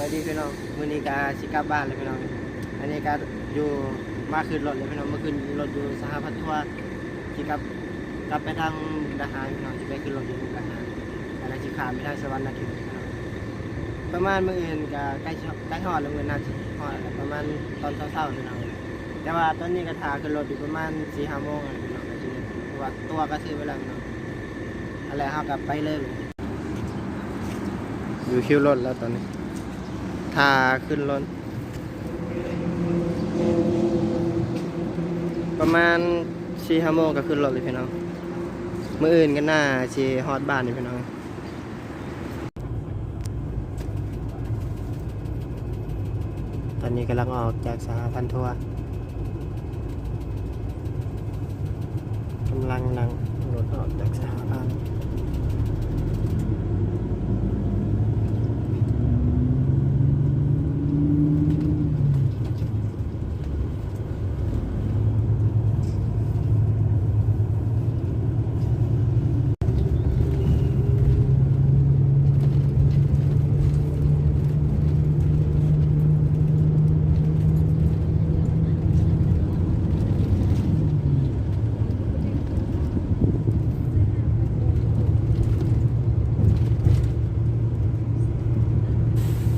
ສະບາຍດີພີ່ນ້ອງ ມື້ນີ້ກະຊິກັບບ້ານແລ້ວພີ່ນ້ອງ. ອັນນີ້ກະຢູ່ ມາຂຶ້ນລົດແລ້ວພີ່ນ້ອງ ມາຂຶ້ນລົດຢູ່ສະຫະພັນທົວ ຊິກັບ ກັບໄປທາງມຸກດາຫານພີ່ນ້ອງ ຊິໄປຂຶ້ນລົດຢູ່ມຸກດາຫານ ແລ້ວກະຊິຂ້າມໄປທາງສະຫວັນນະເຂດພີ່ນ້ອງ. ປະມານມື້ອື່ນກະໃກ້ ໃກ້ຮອດແລ້ວ ມື້ໜ້າຊິຮອດແລ້ວ ປະມານຕອນເຊົ້າໆພີ່ນ້ອງ. ແຕ່ວ່າຕອນນີ້ກໍຖ້າຂຶ້ນລົດຢູ່ປະມານສີ່ຫ້າໂມງແລ້ວພີ່ນ້ອງ ກໍຊິ ເພາະວ່າຕົ໋ວກໍຊື້ໄວ້ແລ້ວພີ່ນ້ອງ. ອັນແລ້ວເຮົາກໍໄປເລີຍ ຢູ່ຄິວລົດແລ້ວຕອນນີ້ ຖ້າຂຶ້ນລົດ ປະມານສີ່ຫ້າໂມງກໍຂຶ້ນລົດເລີຍພີ່ນ້ອງ. ມື້ອື່ນກໍໜ້າຊິຮອດບ້ານຢູ່ພີ່ນ້ອງ. ຕອນນີ້ກຳລັງອອກຈາກສະຫະພັນທົວ ກຳລັງນັ່ງລົດອອກຈາກສະຫະພັນ.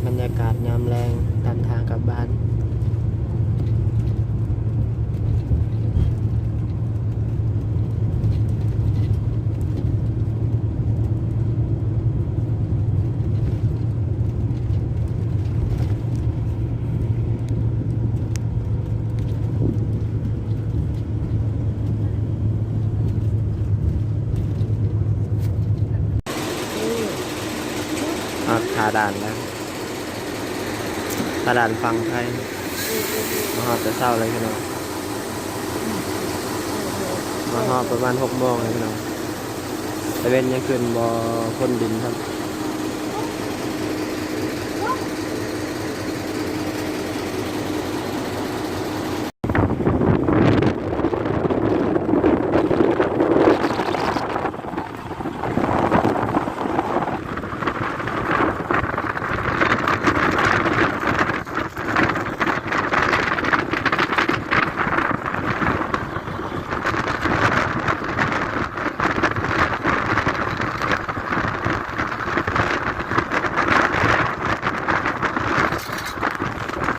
ບັນຍາກາດຍາມແລງຕາມທາງກັບບ້ານ. ຮອດທ່າດ່ານແລ້ວ ທ່າດ່ານຝັ່ງໄທ. ມາຮອດແຕ່ເຊົ້າເລີຍພີ່ນ້ອງ ມາຮອດປະມານຫົກໂມງເລີຍພີ່ນ້ອງ. ຕາເວັນຍັງຂຶ້ນບໍ່ພົ້ນດິນຊ້ຳ.